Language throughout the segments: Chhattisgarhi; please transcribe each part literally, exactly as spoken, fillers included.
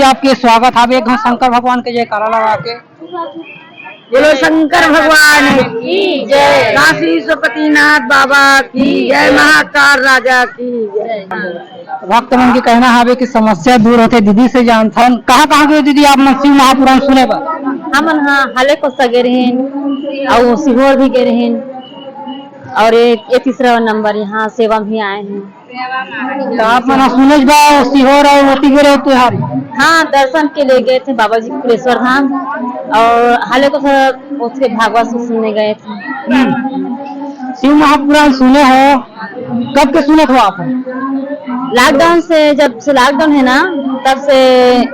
आपके स्वागत हावे एक घांव शंकर भगवान के जयकारा लगा के। बोलो शंकर भगवान की जय, काशी विश्वपतिनाथ बाबा की जय, महाकाल राजा की जय। भक्त मन के कहना हावे कि समस्या दूर होथे दीदी से जानथन। कहाँ कहाँ गए दीदी आप मन शिव महापुराण सुने बर? हमन हा हाले कोसा गे रहेन, अउ सीहोर भी गे रहेन, और एक ये तीसरा नंबर यहाँ सेवा में ही आए हैं। तो आप मन सुनेश बा सीहोर और ओती गे रहे हो त्योहार? हाँ, दर्शन के लिए गए थे बाबा जी कुलेश्वर धाम, और हाले को थोड़ा उसके भागवत से सुनने गए थे। हम्म। शिव महापुराण सुने हो, कब के सुनत हो आप? लॉकडाउन से, जब से लॉकडाउन है ना, तब से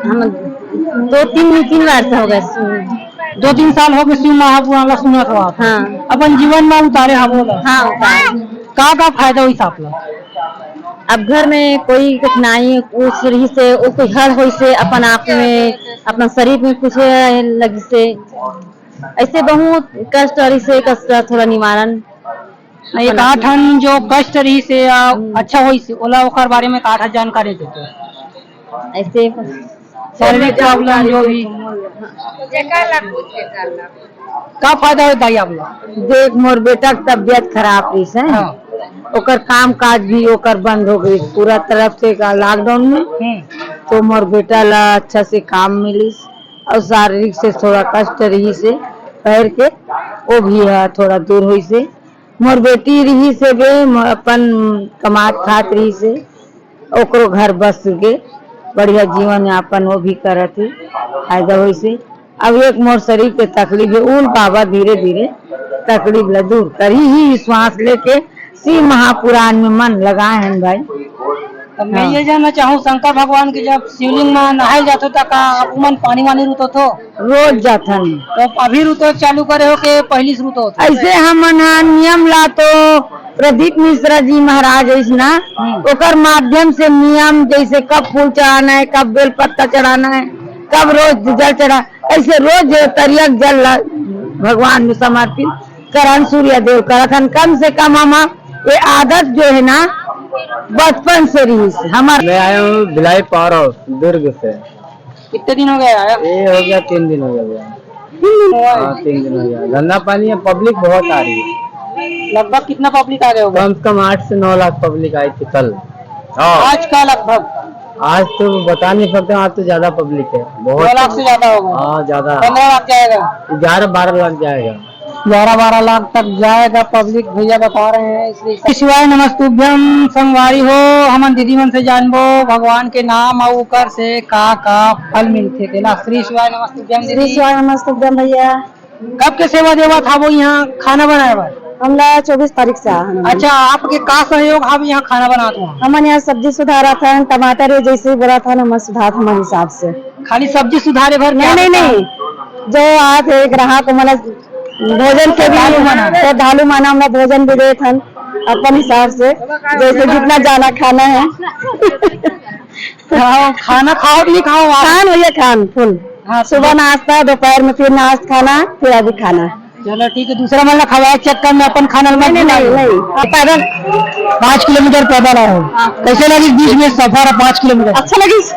हम दो तीन, तीन बार से हो गए सुने। दो तीन साल हो गए शिव महापुराण ला सुनत हो आप? हाँ। अपन जीवन में उतारे हवो ला? हाँ, उतारे। का का फायदा होइस आप ला? अब घर में कोई कठिनाई उस रही से, वो कोई हल होई से, अपन आप में, अपना शरीर में कुछ लगी से, ऐसे बहुत कष्ट रही से, कष्ट थोड़ा निवारण। नहीं, अपन एक आप आठ में। ठन जो कष्ट रही से या हम्म। अच्छा होई से, ओला ओकर बारे में का आठ जानकारी देते? ऐसे शारीरिक प्रॉब्लम जो भी। का फायदा होता है आप लोग? देख, मोर बेटा के तबियत खराब रहिस हे। हाँ। ओकर काम काज भी ओकर बंद हो गई पूरा तरफ से का लॉकडाउन में। हम्म। तो मोर बेटा ला अच्छा से काम मिलिस और शारीरिक से थोड़ा कष्ट रहिस हे पैर के, वो भी ह थोड़ा दूर होइस हे। मोर बेटी रहिस हे बे, म-, अपन कमात खात रहिस हे, ओकरो घर बस के बढ़िया जीवन यापन वो भी करत हे, फायदा होइस हे। अब एक मोर शरीर के तकलीफ हे, उल बाबा धीरे धीरे तकलीफ ला दूर करही, ही विश्वास लेके शिव महापुराण में मन लगाए हन भाई। तब मैं हाँ। ये जानना चाहूँ, शंकर भगवान के जब शिवलिंग में नहाए जात हो, त का आप मन पानी वानी रुतो थो? रोज जाथन। तो अभी रुतो चालू करे हो के पहली से रुतो थो? ऐसे हमन ह नियम ला तो प्रदीप मिश्रा जी महाराज ऐस ना, हम्म। ओकर माध्यम से नियम, जैसे कब फूल चढ़ाना है, कब बेल पत्ता चढ़ाना है, कब रोज जल चढ़ा, ऐसे रोज तरिया के जल ला भगवान में समर्पित करन, सूर्य देव करत हन। कम से कम हम ये आदत जो है ना, बचपन से रही हमार। मैं आया हूँ भिलाई पावर हाउस दुर्ग से। कितने दिन हो गए आया? ये हो गया, तीन दिन हो गया भैया। तीन दिन हुआ है? हाँ, तीन दिन हो गया। धंधा पानी है, पब्लिक बहुत आ रही है। लगभग कितना पब्लिक आ गया होगा? कम से कम आठ से नौ लाख पब्लिक आई थी कल। हाँ। आज का लगभग? आज तो बता नहीं सकते, आज तो ज्यादा पब्लिक है, बहुत। दो लाख से ज्यादा होगा। हाँ, ज्यादा। पन्द्रह लाख जाएगा? ग्यारह बारह लाख जाएगा। ग्यारह बारह लाख तक जाएगा पब्लिक, भैया बता रहे हैं। इसलिए शिवाय नमस्तुभ्यम संगवारी हो, हमन दीदी मन से जानबो भगवान के नाम अउ ओकर से का का फल मिलथे तेला। श्री शिवाय नमस्तुभ्यम श्री दीदी। शिवाय नमस्तुभ्यम भैया। कब के सेवा देवत हावो यहाँ खाना बनाए बर? हमला चौबीस तारीख से आ हन। अच्छा, आपके का सहयोग हावे यहाँ खाना बनात हो? हमन यहाँ सब्जी सुधारत हन, टमाटर ये जैसे बोलत हन, हमन सुधारत हन हमर हिसाब से। खाली सब्जी सुधारे भर नहीं, क्या नहीं, होता है? नहीं, जो आत हे ग्राहक, ओमन ला भोजन के भी श्रद्धालु मन। श्रद्धालु मन हमला भोजन भी देत हन अपन हिसाब से, जैसे जितना जाना खाना है। खाओ, खाना खाओ कि नहीं खाओ आप? खान भैया, खान फुल। हाँ, सुबह तो नाश्ता, दोपहर में फिर नाश्ता खाना, फिर अभी खाना। चलो ठीक है, दूसरा मन ला खवाए चक्कर में अपन खाना नहीं, नहीं, नहीं, नहीं। आप पैदल? पाँच किलोमीटर पैदल आए हो। हाँ। कैसे लगिस बीच में सफर है पाँच किलोमीटर? अच्छा लगिस।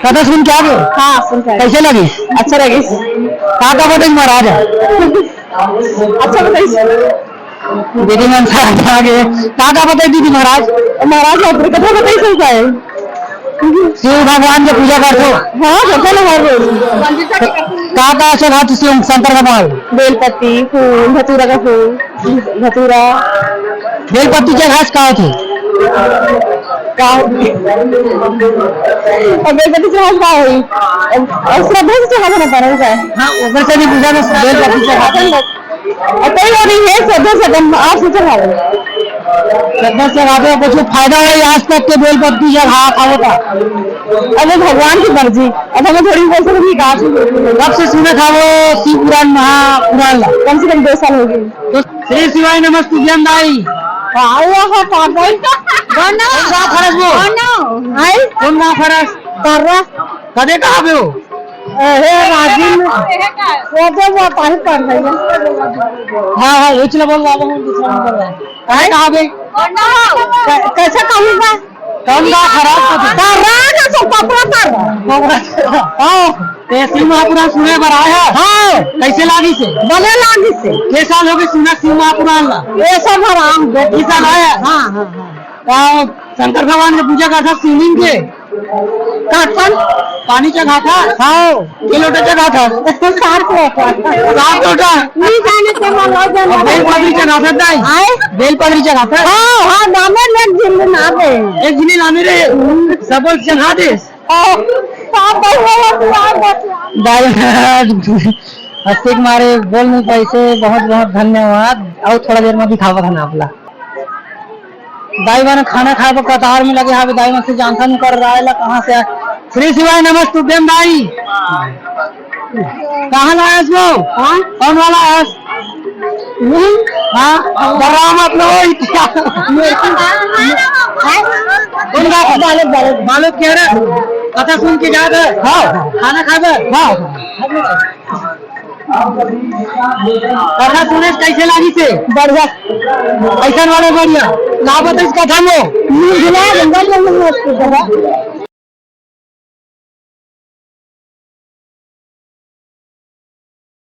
कथा सुन के आ गए? हाँ, सुन के आ गए। कैसे लगिस? अच्छा लगिस। का का बताइस महाराज? अच्छा बताइस। दीदी मन से आ गए। का का बताइस दीदी महाराज? महाराज, आप कथा बताइस, सुन के आए। शिव भगवान के पूजा करथो? हाँ, करथो ना हर रोज। का का चढ़ाथो शिव शंकर भगवान? बेलपत्ती, फूल, धतूरा का फूल, धतूरा। बेलपत्ती चढ़ास का होथे? का होथे? अब बेलपत्ती चढ़ास का होई? अब, अब श्रद्धा से चढ़ाना पड़ेगा। हाँ, ओकर से भी पूजा में बेलपत्ती चढ़ाते हैं। अउ कोई वो नहीं है, श्रद्धा से अपन आप सोचो भाई। श्रद्धा से खाते हो, कुछ फायदा हो आज तक के बेल पत्ती या खा, खाओ का? अब वो भगवान की मर्जी, अब हमें थोड़ी बोल सकते कि कहाँ से। कब से सुना था वो शिव पुराण, महापुराण ला? कम से कम दो साल हो गए। तो श्री शिवाय नमस्तुभ्यम दाई। हाँ, वो है पागल। बनो। कौन गाँव खरस वो? बनो। आई? कौन गाँव खरस? कर्रा। कदे कहाँ पे हो? अरे राजिम, वो तो वो पानी पड़ रही है। हाँ, हाँ, उछला बोल रहा हूँ, दूसरा नंबर है। कहाँ, कहाँ पे? कै-, कैसे कहूँगा? कौन गाँव खराब हो गया? खराब है, सब पपरा कर। हाँ। ते शिव महापुराण सुने बर आए हे? हाँ। कैसे लागिस हे? बने लागिस हे। के साल हो गए सुनत शिव महापुराण ला? ये सब हराम हो गए। इस साल आया? हाँ, हाँ, हाँ। का शंकर भगवान के पूजा करथस शिवलिंग के? करथन। पानी चढ़ाथस? हाँ। के लोटा चढ़ाथस? सात लोटा। सात लोटा? नहीं जाने के मन हो जाने। बेल पत्री चढ़ाथस नहीं? आए? बेल पत्री चढ़ाथस? हाँ, हाँ, नामे में एक दिन ना दे। एक दिन नामे रे, सब चढ़ा दे। हाँ, हाँ, बस, बस, बस, बस। दाई, हंसी के मारे बोल नहीं पाइसे, बहुत बहुत धन्यवाद। अउ थोड़ा देर में दिखावत हन आप ला। दाई मन खाना खाए बर कतार में लगे हावे, दाई मन से जानथन उनकर राय ला कहाँ से आए। श्री शिवाय नमस्तुभ्यम दाई। कहाँ ला आयस वो? हाँ? कौन वाला आयस? हाँ? डरा मत लो, इतना। कौन बालक, बालक, बालक। बालक कह रहे? कथा सुन के जात हे? हाँ। खाना खाए बर? हाँ। कथा सुने से कैसे लागिस हे? बढ़िया। कैसन वाले बढ़िया? का बताइस कथा में? मिला जंगल जंगल में उसको कथा।